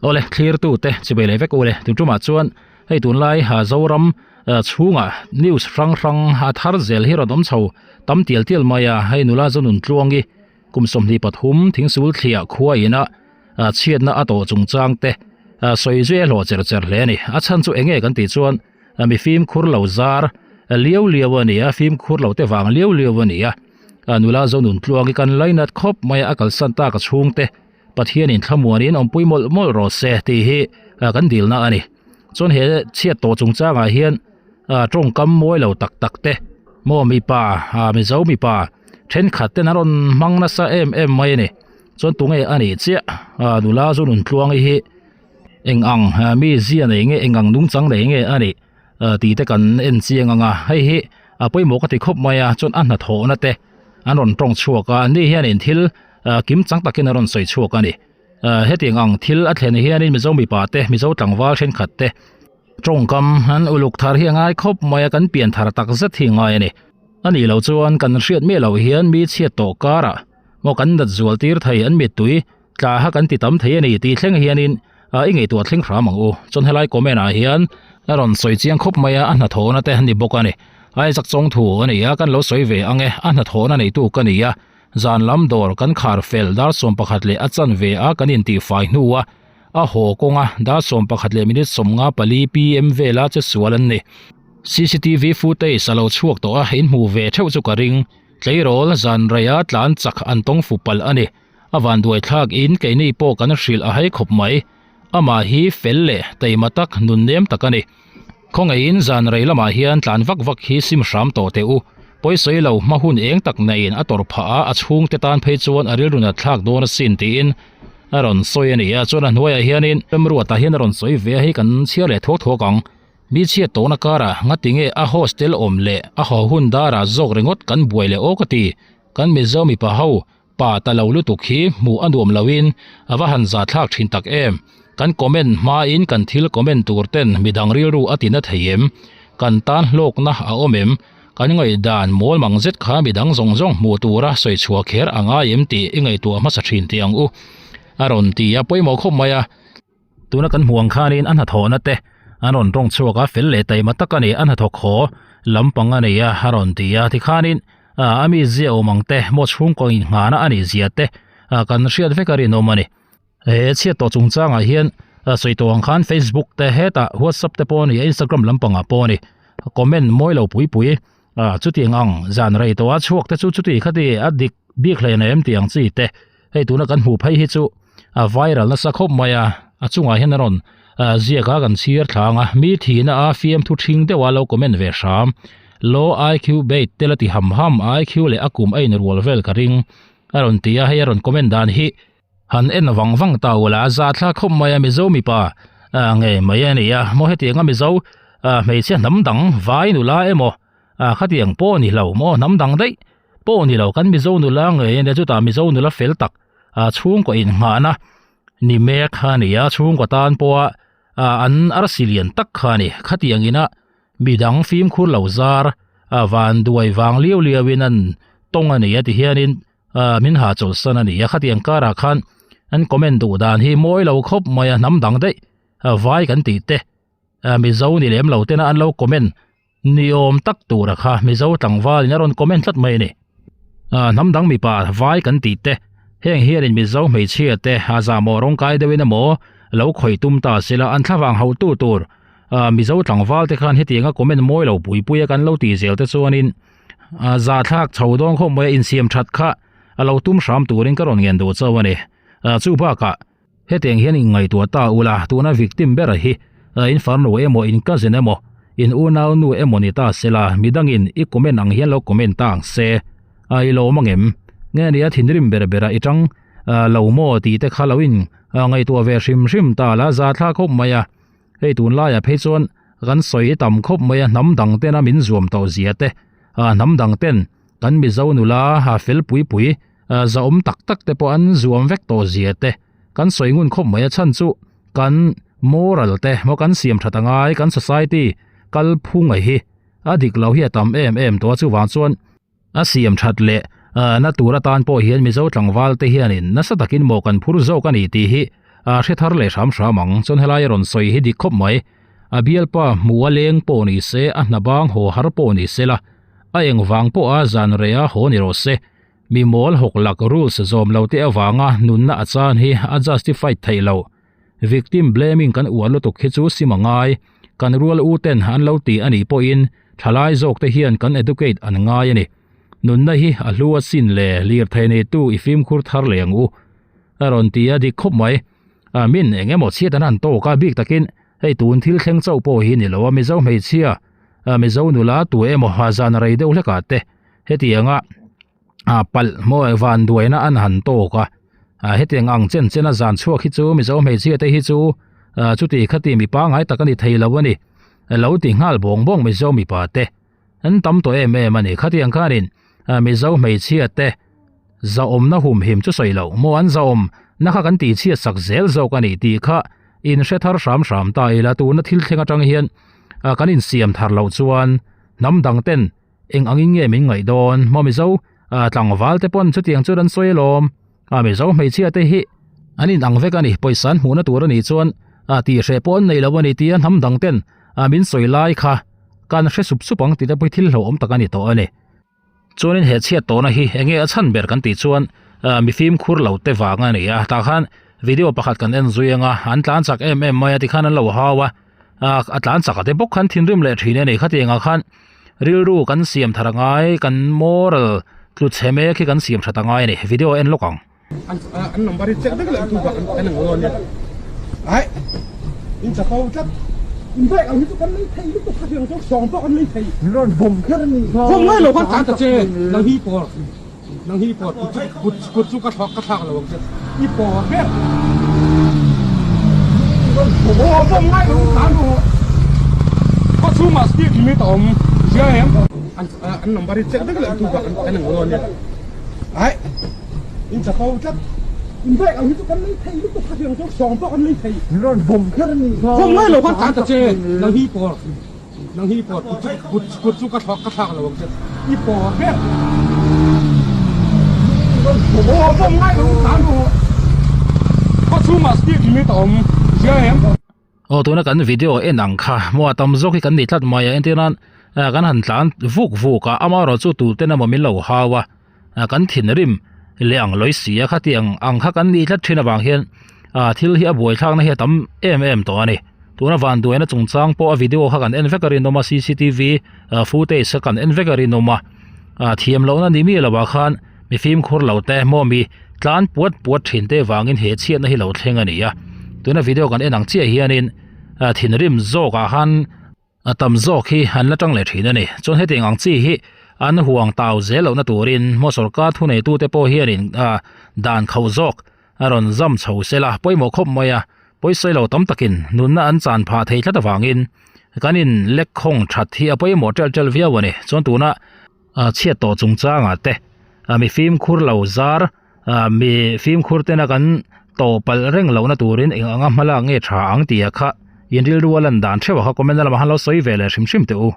Awle thlirtute chibei leh vek ule tun tumah chuan hei tunlai ha Zoram chhungah news hrang hrang a thar zel hi rawn awm chho tam tial tial mai a hei nula Zonun Tluangi kum 23 thingsul thliah khua ina chhiatna a tawh chungchang te sawi zui a hlawh cher cher hle a ni a chhan chu enge kan tih chuan mi fimkhur lo zar liau liau a ni a fimkhur lo te vang liau liau a ni a nula Zonun Tluangi kan lainat khawp mai a a kalsan tak a chhungte. Pathianin thlamuanin awmpui mawlh mawlh rawh se tih hi kan dilna a ni. Chuan he chhiat tawh chungchangah hian tawngkam mawi lo tak tak te maw mipa Mizo mipa thenkhat ten an rawn hmang nasa em em mai a ni. Chuan tunge a nih chiah nula chu Nuntluangi hi eng ang mi zia nei nge eng ang nungchang nei nge a nih tih te kan en chiang ang a hei hi a pawimawh ka ti khawp mai a chuan a hnathawhna te an rawn tawng chhuak a ni hianin thil kim chang takin a rawn sawi chhuak a ni. Hetiang ang thil a thlen hianin Mizo mipa te, Mizo tlangval thenkhat te tawngkam an uluk thar hi a ngai khawp mai a, kan pian thar tak zet hi a ngai a ni. A nih loh chuan kan hriat miah loh hian mi chhiat tawh karah maw kan nat zual tir thei an mittui tla kha kan ti tam thei a ni tih thleng hianin i ngaihtuah thleng hram ang u. Chuan helai comment ah hian a rawn sawi chiang khawp mai a, a hnathawhna te a ni bawk a ni. Isaac Chawngthu a ni a, kan lo sawi ve ang e, a hnathawhna neitu ka ni a. Zan lam dawr kan khar fel dar 11 leh a chanve a kan intih fai hnu a, a haw kawnga dar 11 leh minute 54 pm vela che sual an ni. Cctv footage a lo chhuak tawh a, in hmuh ve theuh chu ka ring. Tleirawl zan reia tlan chak an tawng fu palh a ni. A vanduai thlak in keini pawh kan hrilh a hai khawp mai. Amah hi fel leh teima tak nun nem tak a ni. Khawngaihin zan rei lamah hian tlan vak vak hi sim hram tawh teh u. Pawisawi lo hma hun eng tak neiin a tawrh phah a, a chhungte tan phei chuan a rilru nat thlak dawn asin tiin a rawn sawi a ni a. Chuan a hnuaiah hianin Remruata hian a rawn sawi ve a, hei kan chhiar leh thuak thuak ang. Mi chhiat tawhna karah ngati nge a hostel awm leh a haw hun darah zawk ringawt kan buai leh aw ka ti. Kan Mizo mipa ho Pa ta lo lutuk hi hmuh a nuam loin a va han za thlak thin tak em. Kan comment hmain kan thil comment tur ten midang rilru a ti na thei em? Kan tan hlawkna a awm em? Kan ngaihdan mawl mang zet kha midang zawng zawng hmuh tura sawi chhuah kher a ngai em tih i ngaihtuah hmasa thin teh ang u. A rawn ti a pawimawh khawp mai a. Tuna kan hmuh ang khanin a hnathawhna te an rawn tawng chhuak a, fel leh taima tak a ni, a hnathawk haw lampang a nei a, a rawn ti a, tikhanin a mi zia awm ang te maw chhungkaw inghahna a nih zia te kan hriat vek a rinawm a ni. He chhiat tawh chungchangah hian sawi tawh ang khan Facebook te hetah WhatsApp te pawh a ni a, Instagram lampangah pawh a ni, comment mawi lo pui pui chutiang ang zan rei tawha chhuak te chu chuti khati a dik bik hlein a em tih ang chi te. Hei tuna kan hmuh phei hi chu a viral nasa khawp mai a, a chungah hian a rawn ziak a kan chhir thlang a, mi thihna a fiamthu thing deuh a lo comment ve hram. Low IQ bait te la ti ham ham, IQ leh a kum a inrual vel ka ring a rawn ti a, hei a rawn comment dan hi han en vang vang ta ula a za thlak khawp mai a, Mizo mipa ngei mai a ni a, maw hetianga Mizo hmeichhia hnam dang vai nula emaw khatiang pawh a ni lo maw hnam dang daih. Pawh ni lo kan Mizo nula ngei a nia chutah Mizo nula fel tak ah chhungkaw inghahna ni mek kha a ni a chhungkaw tan pawha ah an arsi lian tak kha a ni khatiang ina midang fimkhur lo zar ah van duai vang liau liau in an tawng a ni a ti hianin ah min hahchawlhsan a ni a khatiang karah khan an comment duh dan hi mawi lo khawp mai a hnam dang daih vai kan tih te ah Mizo ni lem lo tena an lo comment Ni awm tak tura kha Mizo tlangval in a rawn comment tlat mai a ni. Hnam dang mipa vai kan tih te, heng hianin Mizo hmeichhia te a zahmawh rawng kai deuhin emaw lo khawih tum ta sila an thlavang hauh tu tur Mizo tlangval te khan hetianga comment mawi lo pui pui a kan lo tih zel te chuanin zahthlak chho dawn khawp mai a insiam that kha a lo tum hram turin ka rawn ngen duh chauh a ni. Chu bakah Hetiang hian in ngaihtuah ta ula, tuna victim ber hi in farnu emaw in cousin emaw in unau nu emaw ni ta sela, midangin i comment ang hian lo comment ta ang se, a i lawm angem? Nge nia thinrim ber bera i tang lo maw tih te kha lo in ngaihtuah ve hrim hrim ta la, za thla khawp mai a, hei tunlaiah phei chuan kan sawi tam khawp mai a, hnam dang tena min zuam tawh zia te, hnam dang ten kan Mizo nula fel pui pui Zahawm tak tak te pawh an zuam vek tawh zia te kan sawi ngun khawp mai a chhan chu kan moral te maw kan siam that angai kan society kal phung a hi a dik lo hi a tam em em tawh a chuvang chuan a siam that leh na tur atan pawh hian Mizo tlangval te hianin nasa takin maw kan phur zawk a ni tih hi. A hre thar leh hram hram ang. Chuan helai a rawn sawi hi dik khawp mai. A bialpa hmu a leng pawh ni se, a hna bang haw har pawh ni se la, a eng vang pawh a zan reh a haw ni rawh se. Mi mawl hawk lak rules zawm lo te avanga nunna a chan hi a justified theih loh. Victim blaming kan uar lutuk hi chu sim a ngai. Kan rual u ten an lo ti a nih pawhin thalai zawk te hian kan educate an ngai a ni. Nunna hi a hlu a sin le lirthei neitu i fimkhur thar leh ang u. A rawn ti a dik khawp mai. A min eng emaw chhiat an han tawk a bik takin hei tun thil thleng chauh pawh hi ni lo a Mizo hmeichhia Mizo nula tu emaw zan rei deuh hlekah te hetianga a palh maw van duaina an han tawk a ah hetiang ang chen chen a zan chhuak hi chu Mizo hmeichhia te hi chu ah chuti khati mi pangngai tak a ni thei lo a ni lo ti nghal bawng bawng Mizo mipa te an tam tawh em em a ni khatiang khanin ah Mizo hmeichhia te zahawmna humhim chu sawi loh maw an zahawm na kha kan tih chhiat sak zel zawk a ni tih kha in hre thar hram hram ta ila tuna thil thleng atang hian ah kan insiam thar loh chuan hnam dang ten Eng angin nge min ngaih dawn? Maw Mizo tlangval te pawn chutiang chuan an sawi alawm. Mizo hmeichhia te hi an in ang vek a ni, pawisa an hmuhna tur a nih chuan tih hreh pawh an nei lo a ni tia hnam dang ten min sawi lai kha kan hre sup sup ang tih te pawh hi thil hlauhawm tak a ni tawh a ni. Chuanin he chhiat tawhna hi enge a chhan ber kan tih chuan mi fimkhur lo te vang a ni a, tah khan video pakhat kan en zui anga an tlan chak em em mai a tikhan an lo hau a. a tlan chak a te bawk khan thinrim leh thin a ni khatiang ah khan rilru kan siam thar a ngai kan moral tlu chhe mek hi kan siam that a ngai a ni video en lawk ang. An an number hi check vek leh tu bak an ang lo ania ai in chapo tlat in bike ang hi chu kan lei thei lutuk khatiang chu sawng pawh kan lei thei rawn bawm kher a nih kha bawm ngai lo khan tlan ta che nang hi pawr Nang hi pawt kut kut chu ka thlak ka thlak lo ang che. I pawr ber. Aw bawm ngai lo tlan rawh. Khaw chhungah speed limit a awm zia em? An an number hi check vek leh tu bak an ang lo ania. Ai in chapo tlat. In bike ang hi chu kan lei thei lutuk khatiang chu sawng pawh kan lei thei. Rawn bawm kher a nih kha. Bawm ngai lo khan tlan ta che. Nang hi pawr. Nang hi pawr kut chu kut kut chu ka thlak ka thlak lo ang che. I pawr ber. Aw bawm ngai lo tlan rawh. Khaw chhungah speed limit a awm zia em? Aw tuna kan video en ang kha maw a tam zawk hi kan ni tlat mai a entir nan kan han tlan vuk vuk a amaherawh chu tu ten emaw min lo hau a kan thinrim leh ang lawi si a khatiang ang kha kan nih tlat thin avang hian ah thil hi a buaithlakna hi a tam em em tawh a ni tuna vanduaina chungchang pawh a video kha kan en vek a rinawm a cctv footage kha kan en vek a rinawm a ah thiam lohna ni miah lovah khan mi fimkhur lo te maw mi tlan puat puat thin te vangin he chhiatna hi lo thleng a ni a tuna video kan en ang chiah hianin ah thinrim zawkah khan. A tam zawk hi an la tang leh thin a ni. Chuan hetiang ang chi hi an huang tau zel lohna turin maw sorkar thuneitute pawh hianin dan khauh zawk a rawn zam chho sela pawimawh khawp mai a, pawisawi lo tam takin nunna an chan phah thei tlat avangin kan in lek khawng that hi a pawimawh ṭelh ṭelh viau a ni. Chuan tuna chhiat tawh chungchangah te mi fimkhur lo zar Mi fimkhur tena kan tawh palh reng lohna turin eng anga hma lak nge tha ang tih ah kha in rilru a lan dan theuh ah kha comment a lamah khan lo sawi ve leh hrim hrim teh u.